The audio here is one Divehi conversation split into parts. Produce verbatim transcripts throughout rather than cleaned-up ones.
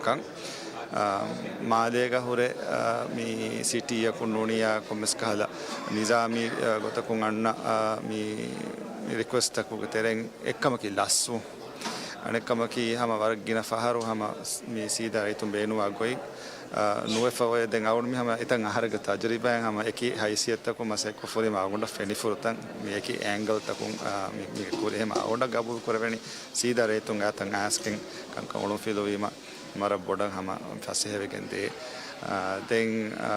ކަން. އާ، މާލޭގަ ހުރެ، އާ، މި ސިޓީއަކުން ނޫނިއްޔާ ކޮންމެސް ކަހަލަ ނިޒާމީ، އާ، ގޮތަކުން އަންނަ، އާ، މި ރިކުއެސްޓްތަކުގެ ތެރެއިން އެއްކަމަކީ ލަސްވުން. އަނެއްކަމަކީ ހަމަ ވަރަށް ގިނަ ފަހަރު ހަމަ މި ސީދާ ރައްޔިތުން ބޭނުވާ ގޮތް، އާ، ނުވެފަ އޮތް. ދެން އަޅުގަނޑު މި ހަމަ އެތައް އަހަރެއްގެ ތަޖުރިބާއިން ހަމަ އެކި ހައިސިއްޔަތުތަކުން މަސައްކަތް ކޮށްފަ ހުރީމަ އަޅުގަނޑަށް ފެނިފުރި ތަން މި އެކި އެންގަލްތަކުން، އާ، މި، މީގެ ކުރި. އެހެން އަޅުގަނޑަށް ގަބޫލު ކުރެވެނީ ސީދާ ރައްޔިތުން އަތަށް އައިސްގެން ކަންކަން އޮޅުންފިލުވީމަ ވަރަށް ބޮޑަށް ހަމަ ފަސޭހަވެގެން ދޭ. އާ، ދެން، އާ،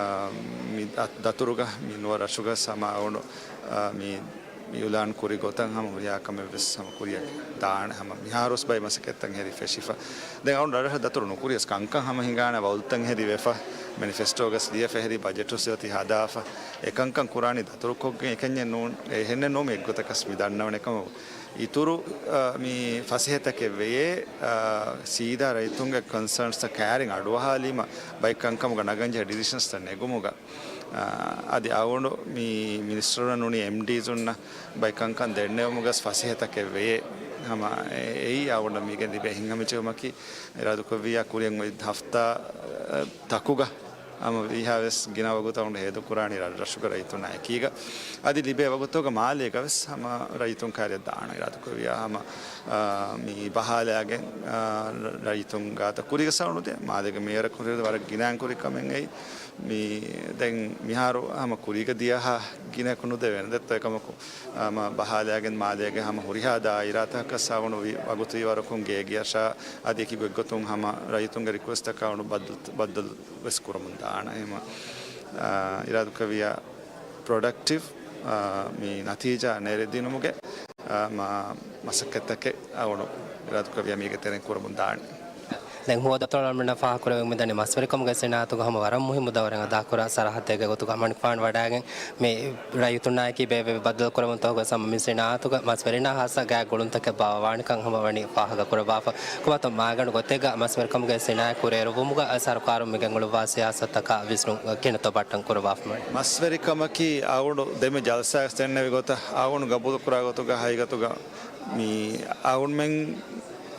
މި ދަ-، ދަތުރުގަ މި ނުވަ ރަށުގަ ހަމަ އަޅުގަނޑު، އާ، މި، މި އިއުލާން ކުރި ގޮތަށް ހަމަ ހުރިހާ ކަމެއް ވެސް ހަމަ ކުރިއަށް ދާނެ. ހަމަ މިހާރުވެސް ބައި މަސައްކަތްތައް ހެރި ފެށިފަ. ދެން އަޅުގަނޑު ރަށްރަށަށް ދަތުރު ނުކުރިޔަސް ކަންކަން ހަމަ ހިނގާނެ، ވައުދުތައް ހެރި ވެފަ، މެނިފެސްޓޯގަސް ލިޔެފަ ހެރި، ބަޖެޓުސް އޮތީ ހަދާފަ. އެކަންކަން ކުރާނީ ދަތުރުކޮށްގެން އެކަންޏެއް ނޫން. އެހެންނެއް ނޫން އެއްގޮތަކަސް މި ދަންނަވަން އެކަމަކު. އިތުރު، އާ، މި ފަސޭހަތަކެއް ވެޔޭ، އާ، ސީދާ ރައްޔިތުންގެ ކޮންސާންސްތައް ކައިރިން އަޑުއަހާލީމަ ބައި ކަންކަމުގަ ނަގަންޖެހޭ ޑިސިޝަންސްތައް ނެގުމުގަ، އާ، އަދި އަޅުގަނޑު މި މިނިސްޓަރުންނަށް ނޫނީ އެމްޑީޒުންނަށް ބައި ކަންކަން ދެންނެވުމުގަސް ފަސޭހަތަކެއް ވެޔޭ. ހަމަ އެ-، އެއީ އަޅުގަނޑަށް މީގެ ލިބޭ ހިތްހަމަޖެހުމަކީ، އިރާދަކުރެއްވިއްޔާ ކުރިއަށް އޮތް ހަފްތާ، އަ، ތަކުގަ ހަމަ ވީހާވެސް ގިނަ ވަގުތު އަޅުގަނޑު ހޭދަކުރާނީ ރަށްރަށުގެ ރައްޔިތުންނާ އެކީގަ. އަދި ލިބޭ ވަގުތުގަ މާލޭގަވެސް ހަމަ ރައްޔިތުން ކައިރިއަށް ދާނަން އިރާދަކުރެއްވިއްޔާ ހަމަ، އާ، މި ބަހާލައިގެން، އާ، ރައްޔިތުން ގާތަށް ކުރީގަ ސައުނުދޭ މާލޭގެ މޭޔަރަކު ހުރި ވަރަށް ގިނައިން ކުރި ކަމެއް އެއީ. މި ދެން މިހާރު ހަމަ ކުރީގަ ދިޔަހާ ގިނައަކު ނުދެވޭނެ ދެއްތޯ އެކަމަކު. ހަމަ ބަހާލައިގެން މާލޭގެ ހަމަ ހުރިހާ ދާއިރާތަކަށް ސައުނު ވި ވަގުތު ވީ ވަރަކުން ގޭގެއަށާ އަދި އެކި ގޮތްގޮތުން ހަމަ ރައްޔިތުންގެ ރިކުއެސްޓަކާ އަޅު ބައްދަލު، ބައްދަލު ވެސް ކުރަމުން ދާނަ. އެހެން، އާ، އިރާދަކުރެއްވިއްޔާ ޕްރޮޑަކްޓިވް، އާ، މި ނަތީޖާ ނެރެދިނުމުގެ، އާ، މަ-، މަސައްކަތްތަކެއް އަޅު އިރާދަކުރެއްވިއްޔާ މީގެ ތެރެއިން ކުރަމުން ދާނެ. ދެން ހުވަދަ ދަތުރު އަޅުގަނޑަށް ފާހަގަކުރެވެމުންދަނީ މަސްވެރިކަމުގެ ސިނާއަތުގަ ހަމަ ވަރަށް މުހިއްމު ދައުރެއް އަދާކުރާ ސަރަހައްދެއްގެ ގޮތުގަ މަނިކުފާނު ވަޑައިގެން މި ރައްޔިތުންނާއެކީ ބޭބެ ބައްދަލުކުރަމުން ތޯ ގޮސް ހަމަ މި ސިނާއަތުގަ މަސްވެރިންނާ ހާއްސަ ގާތް ގުޅުންތަކެއް ބާއްވާނެކަން ހަމަ ވަނީ ފާހަގަކުރައްވާފަ. ކުމަތޮ މާގަނޑު ގޮތެއްގަ މަސްވެރިކަމުގެ ސިނާއަތް ކުރިއެރުވުމުގަ ސަރުކާރުން މިގެންގުޅުއްވާ ސިޔާސަތުތަކާ ވިސްނުން ކިހިނެއްތޯ ބައްޓަން ކުރައްވާފަ ވަނީ. މަސްވެރިކަމަކީ އަޅުގަނޑު ދެންމެ ޖަލްސާގަސް ދެންނެވި ގޮތަށް އަޅުގަނޑު ގަބޫލުކުރާ ގޮތުގަ ހަގީގަތުގަ މި އަޅުގަނޑުމެން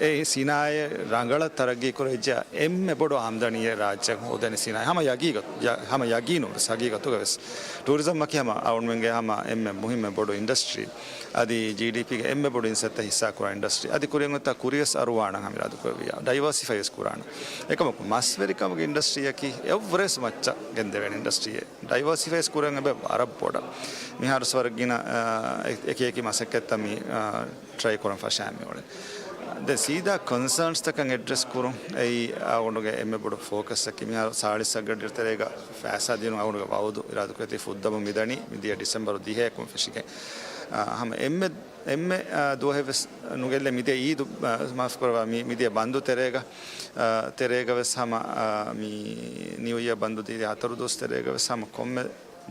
އެ ސިނާއަތް ރަނގަޅަށް ތަރައްގީ ކުރެއްޖެ އެންމެ ބޮޑު އާމްދަނީއެއް ރާއްޖެއަށް ހޯދޭނެ ސިނާއަތް. ހަމަ ޔަގީގަ-، ޔަ-، ހަމަ ޔަގީނުވެސް ހަގީގަތުގަވެސް. ޓޫރިޒަމްއަކީ ހަމަ އަޅުގަނޑުމެންގެ ހަމަ އެންމެ މުހިއްމު ބޮޑު އިންޑަސްޓްރީ. އަދި ޖީޑީޕީގެ އެންމެ ބޮޑު އިންސައްތަ ހިއްސާ ކުރާ އިންޑަސްޓްރީ. އަދި ކުރިއަށް އޮތްތާ ކުރިޔަސް އަރުވާނަން ހަމަ އިރާދަކުރެއްވިއްޔާ. ޑައިވާސިފައިވެސް ކުރާނަން. އެކަމަކު މަސްވެރިކަމުގެ އިންޑަސްޓްރީއަކީ އެއަށްވުރެސް މައްޗަށް ގެންދެވޭނެ އިންޑަސްޓްރީއެއް. ޑައިވާސިފައިވެސް ކުރަން އެބަ ވަރަށް ބޮޑަށް. މިހާރު ވަރަށް ގިނަ، އާ، އެ-، އެކި އެކި މަސައްކަތްތައް މި، އާ، ޓްރައި ކުރަން ފަށާ މި އުޅެނީ. ދެން ސީދާ ކޮންސާންސްތަކަށް އެޑްރެސް ކުރުން. އެއީ އަޅުގަނޑުގެ އެންމެ ބޮޑު ފޯކަސްއަކީ. މިހާރު ސާޅީސް އަށް ގަޑިއިރު ތެރޭގަ ފައިސާ ދިނުން އަޅުގަނޑުގެ ވައުދު އިރާދަކުރެއްވި ފުއްދަމުން މިދަނީ މިދިޔަ ޑިސެމްބަރު ދިހައެއްކުން ފެށިގެން. އާ، ހަމަ އެންމެ، އެންމެ، އާ، ދުވަހެއްވެސް ނުގެއްލޭ މިދިޔަ އީދު، އާ، މާފުކުރައްވާ، މި، މިދިޔަ ބަންދު ތެރޭގަ، އާ، ތެރޭގަވެސް ހަމަ، އާ، މި ނިއު އިޔަ ބަންދު ދީދި ހަތަރު ދުވަސް ތެރޭގަވެސް ހަމަ ކޮންމެ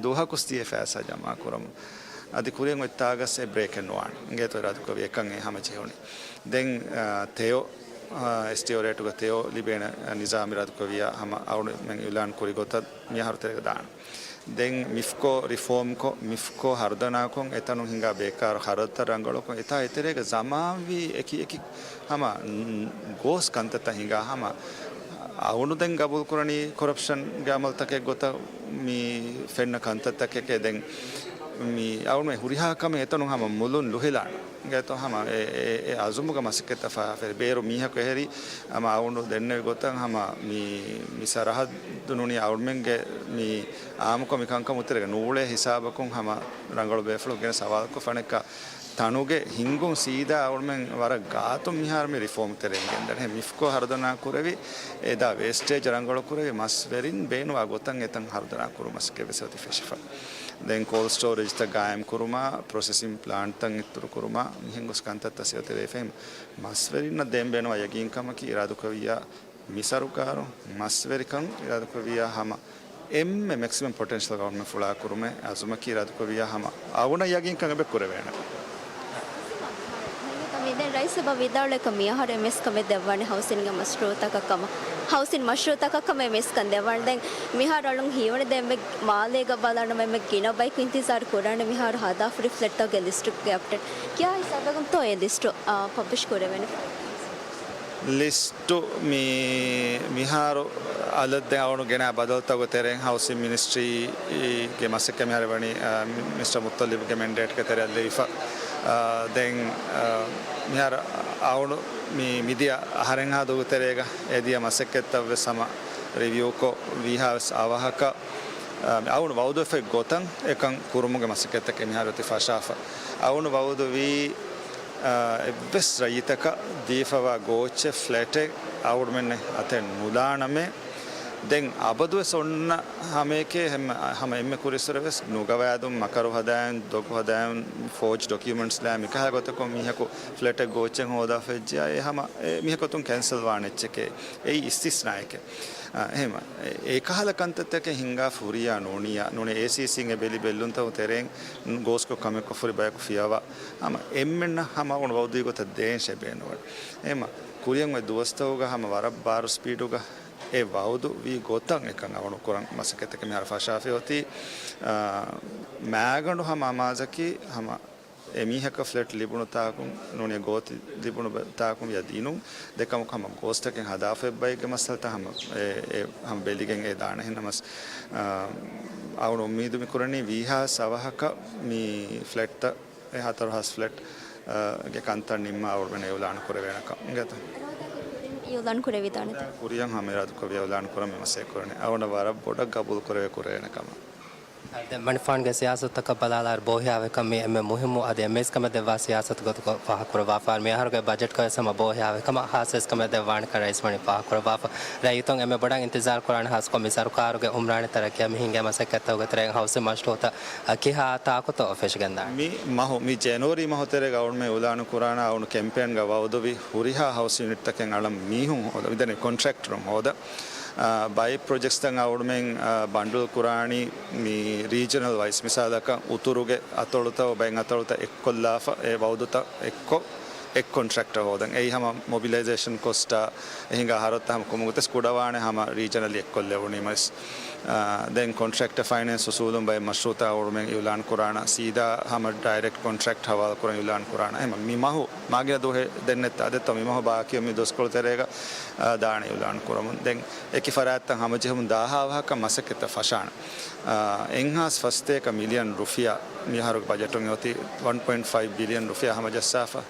ދުވަހަކުސް ދިޔަ ފައިސާ ޖަމާ ކުރަމުން. އަދި ކުރިއަށް އޮތްތާގަސް އެ ބްރޭކެއް ނުވާނެ. އިނގޭތޯ އިރާދަކުރެއްވި އެކަން އެ ހަމަޖެހުނީ. ދެން، އާ، ތެޔޮ، އާ، އެސްޓީއޯ ރޭޓުގަ ތެޔޮ ލިބޭނެ، އާ، ނިޒާމް އިރާދަކުރެއްވިއްޔާ ހަމަ އަޅުގަނޑުމެން އިއުލާން ކުރި ގޮތަށް މިއަހަރު ތެރޭގަ ދާނެ. ދެން މިފްކޯ ރިފޯމްކޮށް، މިފްކޯ ހަރުދަނާކޮށް، އެތަނުން ހިނގާ ބޭކާރު ޚަރަދުތައް ރަނގަޅުކޮށް، އެތާ އެތެރޭގަ ޒަމާންވީ އެކި އެކި ހަމަ، ން-، ގޯސް ކަންތައްތައް ހިނގާ ހަމަ، އަޅުގަނޑު ދެން ގަބޫލުކުރަނީ ކޮރަޕްޝަންގެ އަމަލުތަކެއް ގޮތަށް މި ފެންނަ ކަންތައްތަކެކޭ. ދެން މި އަޅުގަނޑުމެން ހުރިހާ ކަމެއް އެތަނުން ހަމަ މުލުން ލުހިލާނެ. އިނގޭތޯ ހަމަ އެ، އެ، އެ އަޒުމުގަ މަސައްކަތްތައް ފަހާފައި ބޭރު މީހަކު އެހެރީ ހަމަ އަޅުގަނޑު ދެންނެވި ގޮތަށް ހަމަ މި، މި ސަރަހައްދު ނޫނީ އަޅުގަނޑުމެންގެ މި އާއްމުކޮށް މި ކަންކަމުގެ ތެރޭގަ ނޫޅޭ ހިސާބަކުން ހަމަ ރަނގަޅު ބޭފުޅަކު ގެނެސް ހަވާލުކޮށް ފަނެއްކާ ތަނުގެ ހިންގުން ސީދާ އަޅުގަނޑުމެން ވަރަށް ގާތުން މިހާރު މި ރިފޯމް ތެރެއިން ގެންދަނީ. މިފްކޯ ހަރުދަނާ ކުރެވި، އެދާ ވޭސްޓޭޖް ރަނގަޅު ކުރެވި، މަސްވެރިން ބޭނުވާ ގޮތަށް އެތަން ހަރުދަނާ ކުރުމަށް ވެސް އޮތީ ފެށިފަ. ދެން ކޯލްޑް ސްޓޯރޭޖްތައް ގާއިމް ކުރުމާ، ޕްރޮސެސިން ޕްލާންޓްތައް އިތުރު ކުރުމާ، މިހެން ގޮސް ކަންތައްތައް ސިޔަތެރޭ ފެހި މަސްވެރިންނަށް ދޭން ބޭނުވާ ޔަގީންކަމަކީ އިރާދަކުރެއްވިއްޔާ މި ސަރުކާރު މަސްވެރިކަން އިރާދަކުރެއްވިއްޔާ ހަމަ އެންމެ މެކްސިމަމް ޕޮޓެންޝަލް ގަވަރމަންޓް ފުޅާ ކުރުމެއް އަޒުމަކީ އިރާދަކުރެއްވިއްޔާ ހަމަ އަޅުގަނޑަށް ޔަގީންކަން އެބަ ކުރެވޭނެ. މިދެން ރައީސް އެބަ ވިދާޅުވި ކަމަށް މިއަހަރު އެ މެސް ކަމެއް ދެއްވާނެ ހައުސިންގ މަޝްރޫއުތަކަށް ކަމަށް. ހައުސިން މަޝްރޫއުތަކަށް ކަމަށް އެ މެސް ކަން ދެއްވާނެ. ދެން މިހާރު އަޅުން ހީވަނީ ދެން އެންމެ މާލޭގަ ބަލާނަމަ އެންމެ ގިނަ ބަޔަކު އިންތިޒާރު ކުރާނެ މިހާރު ހަދާފަ ރިފްލެޓްތަކުގެ ލިސްޓުގެ އަޕްޑޭޓް. ކިހާ ހިސާބަކުންތޯ އެ ލިސްޓު، އާ، ޕަބްލިޝް ކުރެވޭނެ؟ ލިސްޓު މި، މިހާރު އަލަށް ދެން އަޅުގަނޑު ގެނައި ބަދަލުތަކުގެ ތެރެއިން ހައުސިން މިނިސްޓްރީގެ މަސައްކަތް މިހާރު ވަނީ، އާ، މި-، މިސްޓަރ މުއްތަލިބްގެ މެންޑޭޓްގެ ތެރެއަށް ލެވިފަ. އާ، ދެން، އާ، މިހާރު އަޅުގަނޑު މި މިދިޔަ އަހަރެއްހާ ދުވަހުގެ ތެރޭގަ އެދިޔަ މަސައްކަތްތައް ވެސް ހަމަ ރިވިއުކޮށް، ވީހާ ވެސް އަވަހަކަށް، އާ، އަޅުގަނޑު ވައުދުވެފައި ގޮތަށް އެކަން ކުރުމުގެ މަސައްކަތްތަކެއް މިހާރު އޮތީ ފަށާފަ. އަޅުގަނޑު ވައުދުވީ، އާ، އެއްވެސް ރައްޔިތަކަށް ދީފަވާ ގޯއްޗެއް، ފްލެޓެއް އަޅުގަނޑުމެންނެއް އަތެއް ނުލާނަމޭ. ދެން އަބަދުވެސް އޮންނަ ހަމައެކޭ ހަމަ، ހަމަ އެންމެ ކުރީއްސުރެ ވެސް ނުގަވާދުން، މަކަރު ހަދާއިން، ދޮގު ހަދާއިން، ފޯޖް ޑޮކިއުމެންޓްސް ލާ މިކަހަލަ ގޮތަކުން މީހަކު ފްލެޓެއް ގޯއްޗެއް ހޯދާފަ ވެއްޖިއްޔާ، އެ ހަމަ އެ މީހަކު އޮތުން ކެންސަލް ވާނެ އެއްޗެކޭ. އެއީ އިސްތިސްނާއެކޭ. އާ، އެހެން އެ، އެކަހަލަ ކަންތައްތަކެއް ހިނގާފަ ހުރިޔާ ނޫނިއްޔާ، ނޫނީ އޭސީސީން އެ ބެލި ބެއްލުންތަކުގެ ތެރެއިން ގޯސްކޮށް ކަމެއްކޮށް ފުރި ބަޔަކު ފިޔަވާ. ހަމަ އެންމެންނަށް ހަމަ އަޅުގަނޑު ވައުދުވީ ގޮތަށް ދޭން ޝެބޭނުވަން. އެހެން ކުރިއަށް އޮތް ދުވަސްތަކުގަ ހަމަ ވަރަށް ބާރު ސްޕީޑުގަ އެ ވައުދު ވީ ގޮތަށް އެކަން އަޅުގަނޑު ކުރަން މަސައްކަތްތަކެއް މިހާރު ފަށާފައި އޮތީ. އާ، މާގަނޑު ހަމަ އަމާޒަކީ ހަމަ އެ މީހަކަށް ފްލެޓް ލިބުނު ތާކުން، ނޫނީ ގޯތި ލިބުނު ބަ-، ތާކުން ވިޔަ ދިނުން. ދެކަމަކު ހަމަ ގޯސްތަކެއް ހަދާފަ އެއްބައެއްގެ މައްސަލަތައް ހަމަ އެ، އެ ހަމަ ބެލިގެން އެ ދާނެ. އެހެން ނަމަސް، އާ، އަޅުގަނޑު އުއްމީދު މި ކުރަނީ ވީހާ ސަވަހަކަށް މި ފްލެޓްތައް، އެ ހަތަރު ހާސް ފްލެޓް، އާ، ގެ ކަންތައް ނިންމާ އަޅުގަނޑު އިއުލާނު ކުރެވޭނެކަން އިނގޭތަ؟ އިއުލާން ކުރެވިދާނެތަ؟ ކުރިއަށް ހަމަ އިރާދަކޮށް އިއުލާން ކުރަން މި މަސައްކަތް ކުރަނީ. އަޅުގަނޑަށް ވަރަށް ބޮޑަށް ގަބޫލު ކުރެވޭ ކުރެވޭނެ ކަމަށް. ދެން މަނިފާންގެ ސިޔާސަތުތަކަށް ބަލާލާއިރު ބޯހިޔާވޭކަން މީ އެންމެ މުހިއްމު އަދި އެންމެ އިސްކަމެއް ދެއްވާ ސިޔާސަތު ގޮތުގަ ފާހަގަކުރައްވާފަ. މި އަހަރުގެ ބަޖެޓްގަ ވެސް ހަމަ ބޯހިޔާވޭކަމަށް ހާސް އިސްކަމެއް ދެއްވާނެކަން ރައީސް ވަނީ ފާހަގަކުރައްވާފަ. ރައްޔިތުން އެންމެ ބޮޑަށް އިންތިޒާރު ކުރާނެ ހާސްކޮށް މި ސަރުކާރުގެ އުމްރާނީ ތަރައްޤީއާ މި ހިންގޭ މަސައްކަތްތަކުގެ ތެރެއިން ހައުސިން މަޝްރޫޢުތައް ކިހާ ތާކުތޯ ފެށިގެންދާނެ؟ މި މަހު، މި ޖެނުއަރީ މަހު ތެރޭގަ އަޅުގަނޑުމެން އިއުލާނު ކުރާނަ އަޅުގަނޑު ކެމްޕޭންގަ ވައުދުވި ހުރިހާ ހައުސް ޔުނިޓްތަކެއް އަޅަން މީހުން ހޯދަ، މިދެން ކޮންޓްރެކްޓަރުން ހޯދަ. އާ، ބައެއް ޕްރޮޖެކްޓްސްތައް އަޅުގަނޑުމެން، އާ، ބަންޑުލް ކުރާނީ މި ރީޖަނަލް ވައިޒް. މިސާލަކަށް އުތުރުގެ އަތޮޅުތައް ބައެއް އަތޮޅުތައް އެއްކޮށްލާފަ، އެ ވައުދުތައް އެއްކޮށް، އެއް ކޮންޓްރެކްޓަރ ހޯދަން. އެއީ ހަމަ މޮބިލައިޒޭޝަން ކޮސްޓާ އެހިނގާ ހަރަދުތައް ހަމަ ކުމުގުތެސް ކުޑަވާނެ ހަމަ ރީޖަނަލީ އެއްކޮށްލެވުނީމަސް. އާ، ދެން ކޮންޓްރެކްޓަރ ފައިނޭންސް އުސޫލުން ބައެއް މަޝްރޫޢުތައް އަޅުގަނޑުމެން އިއުލާން ކުރާނަ، ސީދާ ހަމަ ޑައިރެކްޓް ކޮންޓްރެކްޓް ހަވާލު ކުރަން އިއުލާން ކުރާނަ. އެހެން މި މަހު މާގިނަ ދުވަހެއް ދެންނެއްތަ އަދެއްތޯ މި މަހު ބާކީ މި ދުވަސްކޮޅު ތެރޭގަ، އާ، ދާނެ އިއުލާން ކުރަމުން. ދެން އެކި ފަރާތްތައް ހަމަޖެހުމުން ދާހާ ވަހަކަށް މަސައްކަތްތައް ފަށާނެ. އާ، އެއްހާސް ފަސްތޭކަ މިލިއަން ރުފިޔާ މިއަހަރުގެ ބަޖެޓުން އޮތީ ވަން ޕޮއިންޓް ފައިވް ބިލިއަން ރުފިޔާ ހަމަޖައްސާފަ.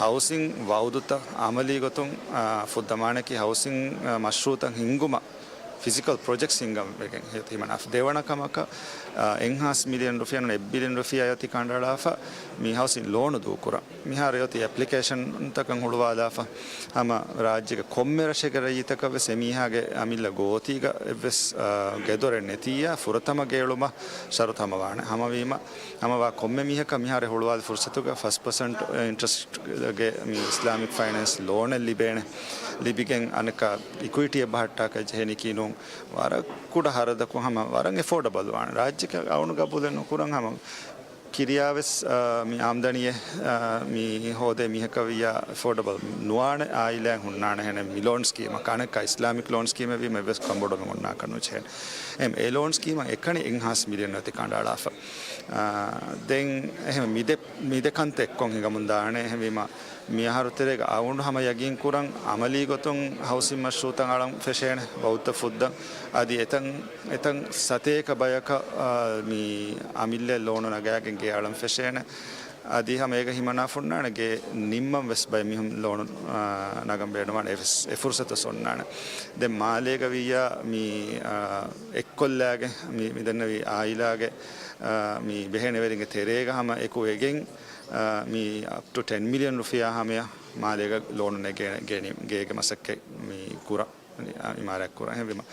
ހައުސިން ވައުދުތައް އަމަލީ ގޮތުން، އާ، ފުއްދަމާނެކީ ހައުސިން، އާ، މަޝްރޫޢުތައް ހިންގުމަށް ފިޒިކަލް ޕްރޮޖެކްޓްސް ހިންގަން ވެގެން ހިމަނާފަ. ދެވަނަ ކަމަކަށް، އާ، އެއްހާސް މިލިއަން ރުފިޔާ ނޫން އެއް ބިލިއަން ރުފިޔާ އޮތީ ކަނޑައަޅާފަ މި ހައުސިން ލޯނު ދޫކުރަން. މިހާރު އޮތީ އެޕްލިކޭޝަންތަކަށް ހުޅުވާލާފަ ހަމަ ރާއްޖޭގެ ކޮންމެ ރަށެއްގެ ރައްޔިތަކަށް ވެސް އެމީހާގެ އަމިއްލަ ގޯތީގަ އެއްވެސް، އާ، ގެދޮރެއް ނެތިއްޔާ ފުރަތަމަ ގެއެޅުމަށް ޝަރުތު ހަމަވާނެ. ހަމަވީމަ، ހަމަވާ ކޮންމެ މީހަކަށް މިހާރު ހުޅުވާލި ފުރުސަތުގަ ފަސް ޕަސެންޓް އިންޓްރެސްޓްގެ މި އިސްލާމިކް ފައިނޭންސް ލޯނެއް ލިބޭނެ. ލިބިގެން އަނެއްކާ އިކުއިޓީއެއް ބަހައްޓާކަށް ޖެހެނީކީ ނޫން. ވަރަށް ކުޑަ ހަރަދަކުން ހަމަ ވަރަށް އެފޯޑަބަލް ވާނެ. ރާއްޖެ އަޅުގަނޑު ގަބޫލެއް ނުކުރަން ހަމަ ކިރިޔާވެސް، އާ، މި އާމްދަނީއެއް، އާ، މި ހޯދޭ މީހަކަށް ވިއްޔާ އެފޯޑަބަލް ނުވާނެ އާއިލާއެއް ހުންނާނެ. ހެނެއް މި ލޯން ސްކީމަކަށް އަނެއްކާ އިސްލާމިކް ލޯން ސްކީމެއް ވީމަ އެއްވެސް ކަންބޮޑުވެ އޮންނާކަށް ނުޖެހޭނެ. އެ ލޯން ސްކީމަށް އެކަނި އެއްހާސް މިލިއަން އޮތީ ކަނޑައަޅާފަ. އާ، ދެން އެހެން މި ދެ، މި ދެ ކަންތައް އެއްކޮށް ހިނގަމުން ދާނެ. އެހެންވީމަ މި އަހަރު ތެރޭގަ އަޅުގަނޑު ހަމަ ޔަގީން ކުރަން އަމަލީ ގޮތުން ހައުސިން މަޝްރޫޢުތައް އަޅަން ފެށޭނެ ވައުދުތައް ފުއްދަން. އަދި އެތަން، އެތަން ސަތޭކަ ބަޔަކަށް، އާ، މި އަމިއްލަ ލޯނު ނަގާގެން ގެ އަޅަން ފެށޭނެ. އަދި ހަމަ އޭގަ ހިމަނާފަ ހުންނާނެ ގެ ނިންމަން ވެސް ބައެއް މީހުން ލޯނު، އާ، ނަގަން ބޭނުންވާނެ. އެ ފެސް-، އެ ފުރުސަތު ވެސް އޮންނާނެ. ދެން މާލޭގަ ވިއްޔާ މި، އާ، އެއްކޮށްލާގެ މި، މި ދެންނެވި އާއިލާގެ، އާ، މި ބެހޭނެވެރިންގެ ތެރޭގަ ހަމަ އެކު ވެގެން، އާ، މި އަޕް ޓު ޓެން މިލިއަން ރުފިޔާ ހަމަޔަށް މާލޭގަ ލޯނު ނެގޭނެ، ގޭނީ، ގޭގެ މަސައްކަތް މި ކުރަން. އިމާރާތް ކުރަން. އެހެންވީމަ،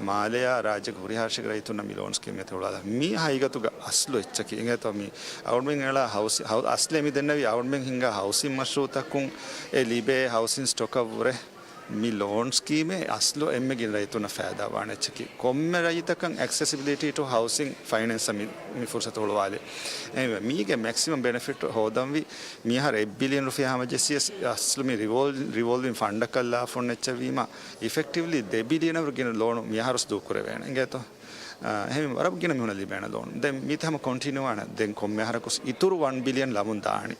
މާލެއާ ރާއްޖޭގެ ހުރިހާ ރަށެއްގެ ރައްޔިތުންނަށް މި ލޯން ސްކީމް އެތެއް ހުޅުވާލާ. މީ ހަގީގަތުގަ އަސްލު އެއްޗަކީ. އިނގޭތޯ މި އަޅުގަނޑުމެން އެޅާ ހައުސި-، ހައު-، އަސްލެއް މި ދެންނެވި އަޅުގަނޑުމެން ހިންގާ ހައުސިން މަޝްރޫޢުތަކުން އެ ލިބޭ ހައުސިން ސްޓޮކަށްވުރެ މި ލޯން ސްކީމެއް އަސްލު އެންމެ ގިނަ ރައްޔިތުންނަށް ފައިދާ ވާނެ އެއްޗަކީ. ކޮންމެ ރައްޔިތަކަށް އެކްސެސިބިލިޓީ ޓު ހައުސިން ފައިނޭންސަށް މި، މި ފުރުސަތު ހުޅުވާލި. އެހެންވެ، މީގެ މެކްސިމަމް ބެނެފިޓް ހޯދަންވީ މިހާރު އެއް ބިލިއަން ރުފިޔާ ހަމަޖެއްސިޔަސް އަސްލު މި ރިވޯލް-، ރިވޯލްވިން ފަންޑަކަށް ލާފަ އޮންނަ އެއްޗެއް ވީމަ، އިފެކްޓިވްލީ ދެ ބިލިއަނަށް ވަރު ގިނަ ލޯނު މިހާރުސް ދޫކުރެވޭނެ. އިނގޭތޯ؟ އާ، އެހެން ވަރަށް ގިނަ މީހުނަށް ލިބޭނެ ލޯނު. ދެން މީތި ހަމަ ކޮންޓިނިއު ވާނެ. ދެން ކޮންމެ އަހަރަކުސް އިތުރު ވަން ބިލިއަން ލަމުން ދާނީ.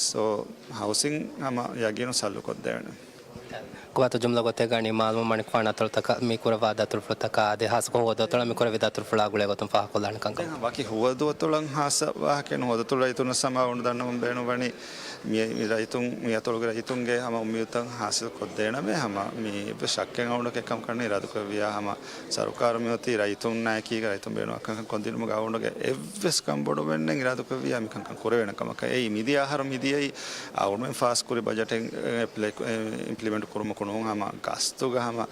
ސޯ، ހައުސިން ހަމަ ޔަގީނު ސައްލުކޮށްދެވޭނެ. ގޮވާތޯ ޖުމްލަ ގޮތެއްގަ ނިމާލުމަށް މަނިކުފާނު ދަތުރުތަކަށް މި ކުރައްވާ ދަތުރުފުޅުތަކާ އަދި ހާއްސަކޮށް ހުވަދުއަތޮޅަށް މި ކުރެއްވި ދަތުރުފުޅާ ގުޅޭ ގޮތުން ފާހަގަކޮށްލާނެ ކަންކަން. ދެން ވަކި ހުވަދުއަތޮޅަށް ހާއްސަ ވާހަކައެއް ނޫން. ހުވަދުއަތޮޅު ރައްޔިތުންނަށް ސަމާ އޮންނަ ދަންނަވަން ބޭނުންވަނީ މި ރައްޔިތުން، މި އަތޮޅުގެ ރައްޔިތުންގެ ހަމަ އުއްމީދުތައް ހާސިލް ކޮށްދޭނަމޭ ހަމަ މި އެއްވެސް ޝައްކެއް އަޅުގަނޑަކަށް އެކަމަކަށް ނެތް އިރާދަކުރެއްވިޔާ ހަމަ ސަރުކާރު މިއޮތީ ރައްޔިތުންނާއެކީގަ ރައްޔިތުން ބޭނުންވާ ކަންކަން ކޮށްދިނުމުގަ އަޅުގަނޑުގެ އެއްވެސް ކަންބޮޑުވެންނެއް އިރާދަކުރެއްވިޔާ މިކަންކަން ކުރެވޭނެ ކަމަކަށް. އެއީ މިދިޔަ އަހަރު މިދިޔައީ އަޅުގަނޑުމެން ފާސްކުރި ބަޖެޓެއް އެ، ޕްލޭ-، އެ، އިމްޕްލިމެންޓް ކުރުމަކު ނޫން ހަމަ ގަސްތުގަ ހަމަ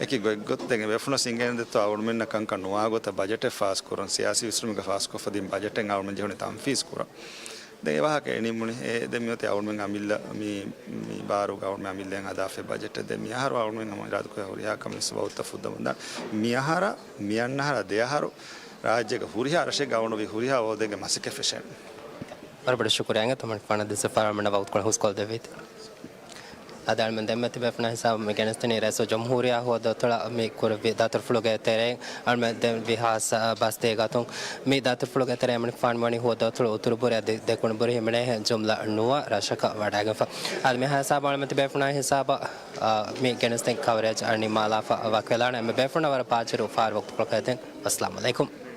އެކި ގޮތްގޮތް ދެން އެ ބޭފުޅުންނަށް އިނގޭނެ ދެއްތޯ އަޅުގަނޑުމެންނަށް ކަންކަން ނުވާ ގޮތަށް ބަޖެޓެއް ފާސްކުރަން ސިޔާސީ ވިސްނުމެއްގަ ފާސްކޮށްފަ ދިން ބަޖެޓެއް އަޅުގަނޑުމެން ޖެހުނީ ތަންފީޒް ކުރަން. ދެން އެ ވާހަކަ އެ ނިމުނީ. އެ ދެން މިއޮތީ އަޅުގަނޑުމެން އަމިއްލަ މި، މި ބާރުގަ އަޅުގަނޑުމެން އަމިއްލައިން ހަދާފައި ބަޖެޓެއް. ދެން މިއަހަރު އަޅުގަނޑުމެން ހަމަ އިރާދަކުރެއްވިޔާ ހުރިހާ ކަމެއް ސުބަހުއްތަ ފުއްދަމުންދާން. މިއަހަރަށް، މިއަންނަ އަހަރަށް ދެ އަހަރު ރާއްޖޭގެ ހުރިހާ ރަށެއްގަ އަޅުގަނޑު ހުރިހާ އޯދައެއްގެ މަސައްކަތް ފެށޭނެ. ވަރަށް ބޮޑަށް ޝުކުރިއްޔާ އަޅުގަނޑުމެން ފާނަ ދިސް ފާރަމަން ވަގުތުކޮޅު ހުސްކޮށްދެއްވީތީ. އަދި އަޅުމެން ދެންމެ ތިބޭފުޅުންނާ ހިސާބުން މި ގެނެސްދިނީ ރައީސުލްޖުމްހޫރިއްޔާ ހުވަދުއަތޮޅަށް މި ކުރެއްވި ދަތުރުފުޅުގެ ތެރެއިން އަޅުމެން ދެން ވީ ހާއްސަ ބަސްތޭ ގަތުން. މި ދަތުރުފުޅުގެ ތެރެއިން މަނިކުފާނު ވަނީ ހުވަދުއަތޮޅު އުތުރުބުރި އަދި ދެކުނުބުރި ހިމެނޭ ޖުމްލަ ނުވަ ރަށަކަށް ވަޑައިގެންފަ. އަދި މި ހިސާބު އަޅުމެން ތިބޭފުޅުންނާ ހިސާބަށް، އާ، މި ގެނެސްދިން ކަވަރޭޖް ނިމާލާފަ ވަކިވެލާނެ. އެންމެ ބޭފުޅުންނަށް ވަރަށް ބާއްޖަވެރި އުފާވެރި ވަގުތުކޮޅަކަށް ދެން. އައްސަލާމު ޢަލައިކުމް.